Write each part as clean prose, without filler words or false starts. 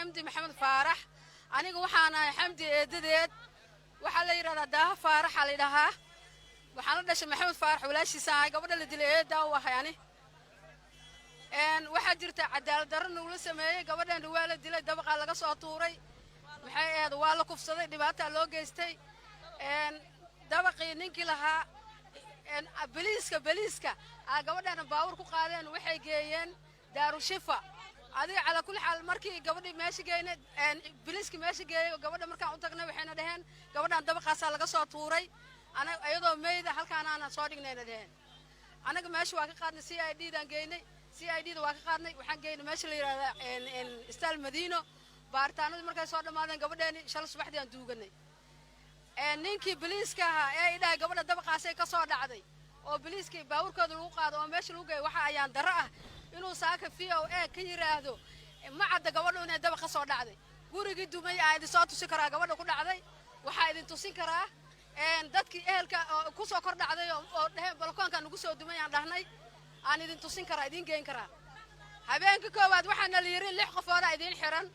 Xamdi Maxamed Faarax. Aniga waxaan ahay Xamdi eedadeed. Waxaa la yidhahdaa Daaha Faaraxa la yidhahaa. Waxaan la dhashay Maxamed Faarax, walaashiisa ahay. Gabadha la dilay eedaa u ahay ani. Waxaa jirta cadaalad darro nagula sameeyey. Gabadheena waa la dilay, dabaqaa laga soo tuuray. Maxay ahayd, waa la kufsaday, dhibaataa loo geystay. Dabaqii ninkii lahaa, beliiska aa gabadheena baawur ku qaadeen, waxay geeyeen Daarushifa. Adiga calaa kulli xaal, markii gabadhii meesha geynay, beliiskii meesha geeyey gabadha, markaan u tagnay, waxayna dhaheen gabadhan dabaqaasaa laga soo tuuray, ana iyadoo meyda halkaanaana soo dhignayna dhaheen. Anaga meesha waa ka qaadnay, CID daan geynay. CID da waa ka qaadnay, waxaan geynay meesha la yidhahda Istaal Madiino. Baaritaanadii markay soo dhammaadeen, gabadheeni shalay subaxdii aan duuganay. Ninkii boliiska ahaa ee idhahay gabadha dabaqaasay ka soo dhacday, oo boliiskii baabuurkooda lagu qaado oo meesha lagu geeyo, waxa ayaan darro ah inuu saaka VOA ka yidhaahdo ma cadda gabadhu inay dabaq ka soo dhacday. Gurigii dumay aa idin soo tusin karaa gabadha ku dhacday. Waxaa idin tusin karaa dadkii ehelka oo ku soo kor dhacday oo dheheen balkoonka nagu soo dumay aan dhahnay, aan idin tusin karaa, idiin geyn karaa. Habeenkii koowaad waxaana la yidhi lix qofoodaa idiin xiran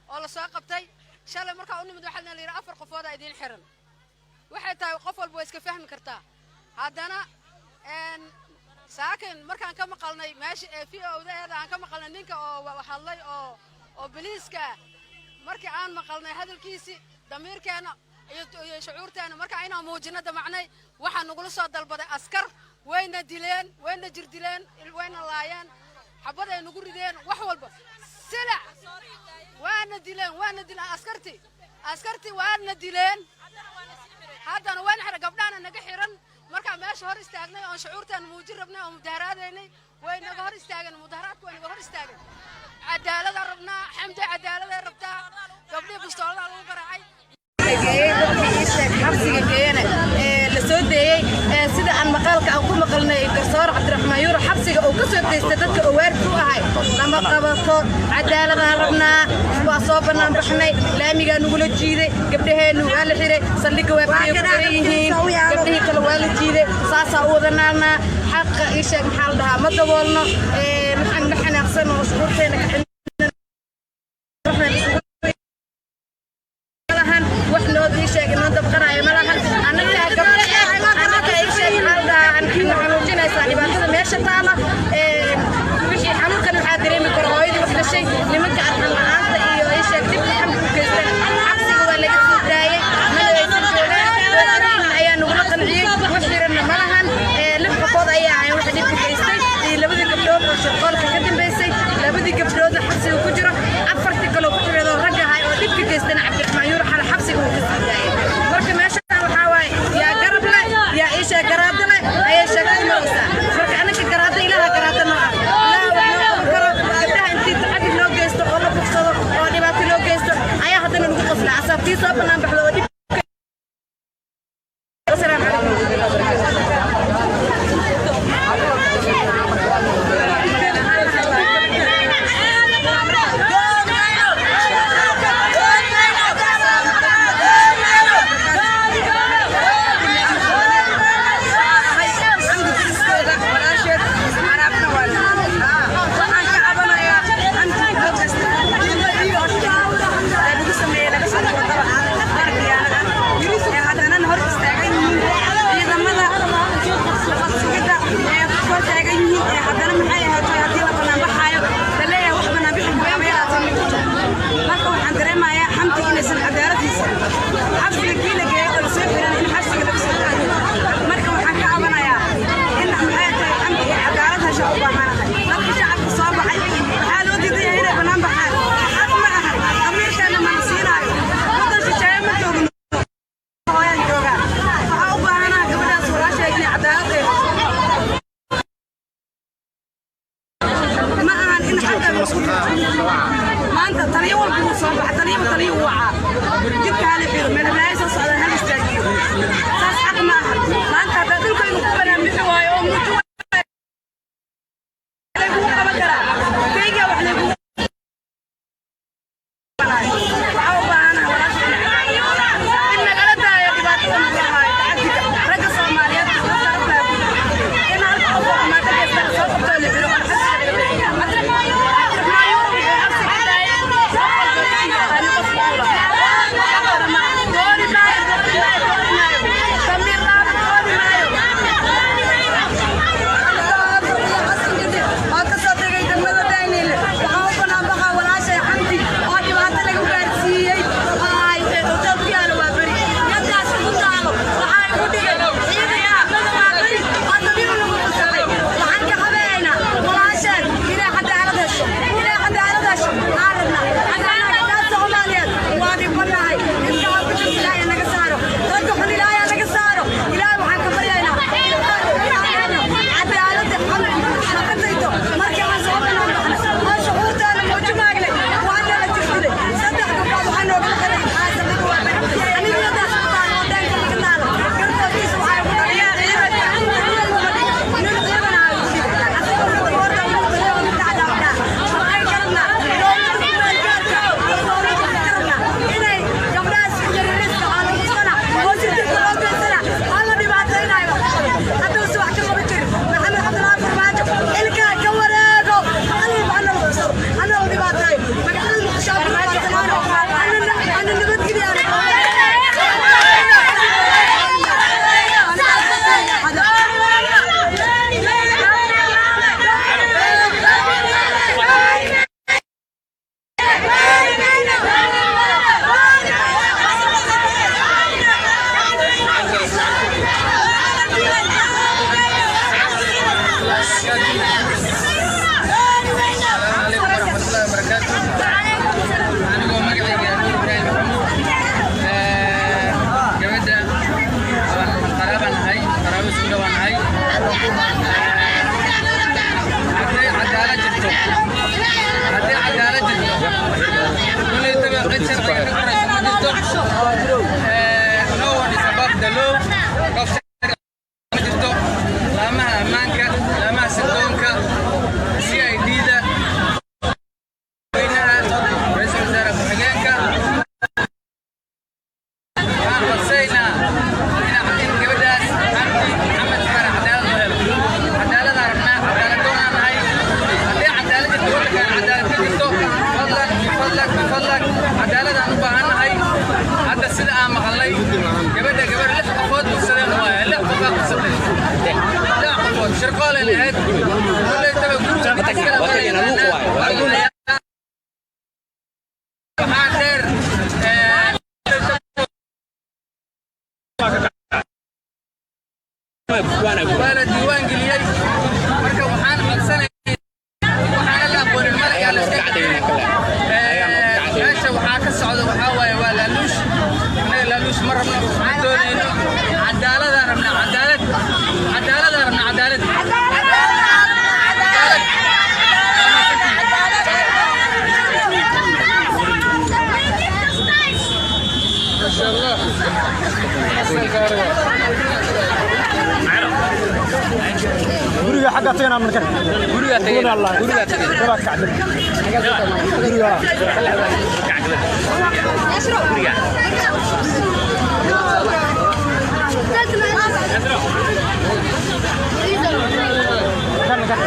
oo la soo qabtay. Shalay markaa u nimid, waxaana la yidhi afar qofoodaa idiin xiran. Waxay tahay qof walba waa iska fahmi kartaa. Haddana saakin markaan ka maqalnay meesha ee VOA-da aan ka maqalnay ninka oo hadlay oo boliiska ah, markii aan maqalnay hadalkiisii, damiirkeenna iyo shucuurteenna marka inaan muujino damacnay, waxaa nagula soo dalbaday askar. Wayna dileen, wayna jirdileen, wayna laayeen, xabaday nagu rideen, wax walba silac. Waana dileen, waana dileen askartii, waana dileen. Haddana waana xiran, gabdhahana naga xiran. Markaa meesha hor istaagnay oon shucuurteena muujin rabnay oo mudaharaadaynay, way naga hor istaageen. Mudaharaadku way naga hor istaageen. Cadaaladaan rabnaa. Xamdi cadaaladay rabtaa. Gabdhihii bistooladaa lagu garaacay. Xabsiga geeyana la soo deeyey, sida aan maqaalka aan ku maqalnay, garsoore Cabdiraxmaan Yuuro xabsiga uu ka soo deystay dadka owaarka u ahay lama qabato. Cadaaladaan rabnaa. Waa soo bannaan baxnay, laamigaa nagula jiiday, gabdhaheennu waa la xiray, saldhigga waa ku xiran yihiin, gabdhihii kale waa la jiiday. Saasaa u wada naalnaa. Xaqa ii sheeg, maxaa la dhahaa, ma daboolno. Maxaan la xanaaqsan oo shucuurteena ka malahan, wax noo ii sheeg noo dabqanaayo malahan. Annagaa gabdho ah, annaga ii sheeg, maxaa la dhahaa, xanuujinaysaa dhibaatada meesha taala. Wixii xanuunkan waxaa dareemi kara hooyadii wax dhashay. Nimanka arxan la'aanta iyo ii sheeg dhibka Xamdi u geystan, xabsiga waa laga soo daayey, mana aysan joogaan ayaa nagula qanciyey. Wax xiranna malahan. Lix qofood ayaa ahayn waxa dhibka geystay iyo labadii gabdhood oo shirqoolka ka dambeysay. Labadii gabdhoodna xabsiga ku jiro, afartii kaloo ku xireedoo rag ahay oo dhibka geystana Cabdiraxmaan Yuuro xal xabsiga uu ka sii daayey. Marka meeshaan waxaa waaye, yaa garab leh, yaa ii sheeg garaado leh ayay sheekadu maraysaa. Marka anaka garaado, Ilaaha garaado noo ah, Ilaaha wax noo qaban karo. Gabdhaha intii tacaddi loo geysto oo la bugsado oo dhibaato loo geysto ayaa haddana lagu qoslaa asaabtii soo bannaan baxdo oo dhib. Asalaamu calaykum waraxmatullahi wabarakaatu. Xamdi deriskooda, walaasheed caraabna waa. Waxaan ka cabanayaa Xamdi loo geystay ee lagu sameeyey laga soo tuuro dabaq arkiyaana ah, ee haddanana hor istaagan yihiin ciidamada nabad sugidda, ee kor taagan yihiin, ee haddana maxay ahaato, haddii la banaanbaxaayo la leeyahay wax banaanbixi kama yaraata ma jirto. Marka waxaan dareemayaa Xamdi inaysan cadaaladiisa, xabsiga kii la geeyo oo lasoo xiran in xabsiga laga soo daayo. Marka waxaan ka cabanayaa in maxay tahay, Xamdi ay cadaalad hesha u baahanahay. Dadka shacabka soo baxay waxaa loo diidan yahay inay bannaan baxaan. Xaq ma aha, amiirkeena mana siinaayo. Waddan shisheeye ma joogno, hooyaan joogaa. Waxaa u baahanaha gabadhaas walaasheed inay cadaalad ay hesho. Ma ahan in xagga laisku dhigto. Maanta taliyo walba wuu soo baxa, taliyaba taliyo wuu wacaa, jidka hala xiro, meel hablaayo soo socdaan hala istaajiyo. Saas xaq ma aha. Maanta haddaa dhulkaygu ku banaanbixi waayo oo mujo laygugu qaban karaa, kaygaa wax laygugu waxaa u baahanaha walaasha in nagala daayo dhibaatada nagu haayo, tacadiga ragga Soomaaliyeed in hal qof oo xumaata geysta la soo qabto, la xiro oo xabsiga laga bixiyo. Cabdiraxmaan Yuuro wuxuu xabsiga daayay qof walba. lahayd. Koleytaba guriga iskala maraynaa. Waxaa dheer waa la diiwaan geliyey. Marka waxaan codsanaya, waxaana la aqoonin malayaa la iska. Meesha waxaa ka socda waxaa waaye waa laaluush. Annaga laaluush ma rabno, ma doonayno. Cadaaladaan rabnaa, cadaalad, cadaaladaan rabnaa, cadaalad, cadaalad. Guriga xagga tagana markan. Gurigaa tageen, gurigaa tageen. Gabaa kacday guriga. Kan kan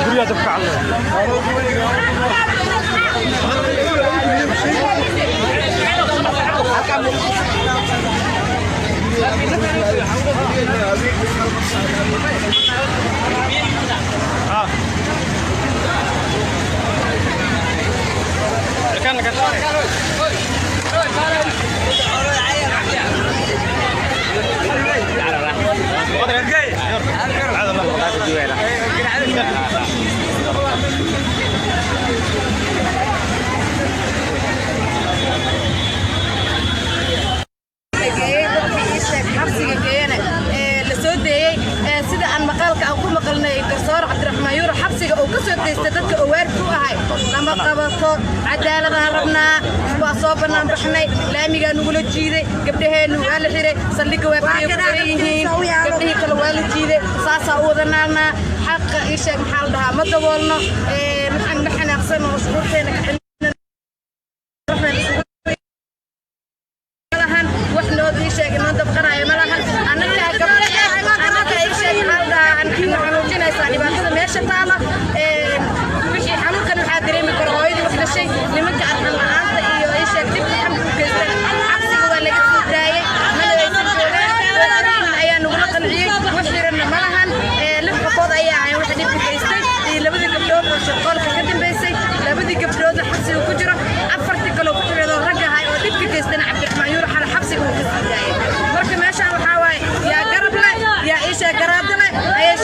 guriga dab kacday. Kan kan. Geeyey dadkii ii sheeg xabsiga geeyana ee la soo deeyey ee sida aan maqaalka aan ku maqalnay, garsoor Cabdiraxmaan Yuuro xabsiga uu ka soo deystay dadka oo waardi u ahay lama qabato. Cadaaladaan rabnaa. Waa soo bannaan baxnay, laamigaa nugula jiiday, gabdhaheennu waa la xiray, saldhigga waa biyo ku xiran yihiin, gabdhihii kale waa la jiiday. Saasaa u wada naalnaa. Xaqa ii sheeg maxaa la dhahaa, ma daboolno. Maxaan la xanaaqsan oo shucuurteena ka malahan, wax noo ii sheeg inoo dabqanaayo malahan. Annagaa gabdho eh, annaga ii sheeg maxaa la dhahaa, na xanuujinaysaa dhibaatada meesha taala. Wixii xanuunkan waxaa dareemi karo hooyadii wax dhashay. Nimanka arxan la'aanta iyo ii sheeg dhibka Xamdi u geysteen xabsiga waa laga soo daayey, mana aysan joogaan ayaa nagula qanciyey. Wax xiranna malahan. Lix qofood ayaa ahayn waxa dhibka geystay iyo labadii gabdhood oo shirqoolka ka dambeysay. Labadii gabdhoodna xabsiga ku jiro, afartii kaloo ku xireedoo rag ahay oo dhibka geystana Cabdiraxmaan Yuuro xale xabsiga uu ka sii daayay. Marka meeshaan waxaa waaye yaa garab leh, yaa iisha garaado leh ayay.